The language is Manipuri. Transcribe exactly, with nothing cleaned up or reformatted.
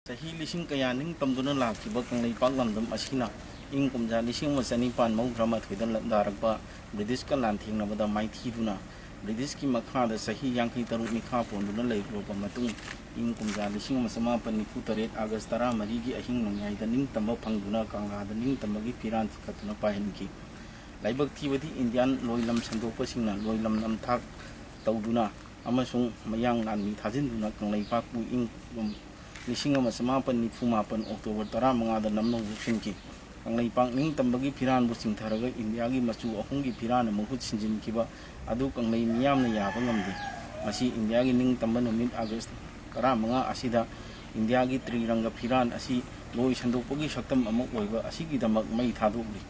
ꯆꯍꯤ ꯂꯤꯁꯤꯡ ꯀꯌꯥ ꯅꯤꯡꯇꯝꯗꯨꯅ ꯂꯥꯛꯈꯤꯕ ꯀꯪꯂꯩꯄꯥꯛ ꯂꯝꯗꯝ ꯑꯁꯤꯅ ꯏꯪ ꯀꯨꯝꯖꯥ ꯂꯤꯁꯤꯡ ꯑꯃ ꯆꯅꯤꯄꯥꯟ ꯃꯧꯗ꯭ꯔꯥ ꯃꯥꯊꯣꯏꯗ ꯂꯥꯟꯗꯥꯔꯛꯄ ꯕ꯭ꯔꯤꯇꯤꯁꯀ ꯂꯥꯟꯊꯦꯡꯅꯕꯗ ꯃꯥꯏꯊꯤꯗꯨꯅ, ꯕ꯭ꯔꯤꯇꯤꯁꯀꯤ ꯃꯈꯥꯗ ꯆꯍꯤ ꯌꯥꯡꯈꯩ ꯇꯔꯨꯛ ꯃꯤꯈꯥ ꯄꯣꯟꯗꯨꯅ ꯂꯩꯔꯨꯔꯕ ꯃꯇꯨꯡ, ꯏꯪ ꯀꯨꯝꯖꯥ ꯂꯤꯁꯤꯡ ꯑꯃ ꯆꯃꯥꯄꯟ ꯅꯤꯐꯨ ꯇꯔꯦꯠ ꯑꯥꯒꯁ ꯇꯔꯥꯃꯔꯤꯒꯤ ꯑꯍꯤꯡ ꯅꯣꯡꯌꯥꯏꯗ ꯅꯤꯡꯇꯝꯕ ꯐꯪꯗꯨꯅ ꯀꯪꯂꯥꯗ ꯅꯤꯡꯇꯝꯕꯒꯤ ꯐꯤꯔꯥꯟ ꯊꯤꯀꯠꯇꯨꯅ ꯄꯥꯏꯍꯟꯈꯤ꯫ ꯂꯥꯏꯕꯛ ꯊꯤꯕꯗꯤ ꯏꯟꯗꯤꯌꯥꯟ ꯂꯣꯏꯂꯝ ꯁꯟꯗꯣꯛꯄꯁꯤꯡꯅ ꯂꯣꯏꯂꯝ ꯅꯝꯊꯥꯛ ꯇꯧꯗꯨꯅ ꯑꯃꯁꯨꯡ ꯃꯌꯥꯡ ꯂꯥꯟꯃꯤ ꯊꯥꯖꯤꯟꯗꯨꯅ ꯀꯪꯂꯩꯄꯥꯛꯄꯨ ꯏꯪ ꯀꯨꯝ ꯂꯤꯁꯤꯡ ꯑꯃ ꯆꯃꯥꯄꯟ ꯅꯤꯐꯨ ꯃꯥꯄꯟ ꯑꯣꯛꯇꯣꯕꯔ ꯇꯔꯥꯃꯉꯥꯗ ꯅꯝꯅꯧ ꯂꯧꯁꯤꯟꯈꯤ꯫ ꯀꯪꯂꯩꯄꯥꯛ ꯅꯤꯡꯇꯝꯕꯒꯤ ꯐꯤꯔꯥꯟꯕꯨ ꯆꯤꯡꯊꯔꯒ ꯏꯟꯗꯤꯌꯥꯒꯤ ꯃꯆꯨ ꯑꯍꯨꯝꯒꯤ ꯐꯤꯔꯥꯟꯅ ꯃꯍꯨꯠ ꯁꯤꯟꯖꯤꯟꯈꯤꯕ ꯑꯗꯨ ꯀꯪꯂꯩ ꯃꯤꯌꯥꯝꯅ ꯌꯥꯕ ꯉꯝꯗꯦ꯫ ꯃꯁꯤ ꯏꯟꯗꯤꯌꯥꯒꯤ ꯅꯤꯡꯇꯝꯕ ꯅꯨꯃꯤꯠ ꯑꯥꯒꯁ ꯇꯔꯥꯃꯉꯥ ꯑꯁꯤꯗ ꯏꯟꯗꯤꯌꯥꯒꯤ ꯇ꯭ꯔꯤꯔꯪꯒ ꯐꯤꯔꯥꯟ ꯑꯁꯤ ꯂꯣꯏ ꯁꯟꯗꯣꯛꯄꯒꯤ ꯁꯛꯇꯝ ꯑꯃ ꯑꯣꯏꯕ ꯑꯁꯤꯒꯤꯗꯃꯛ ꯃꯩ ꯊꯥꯗꯣꯛꯂꯤ꯫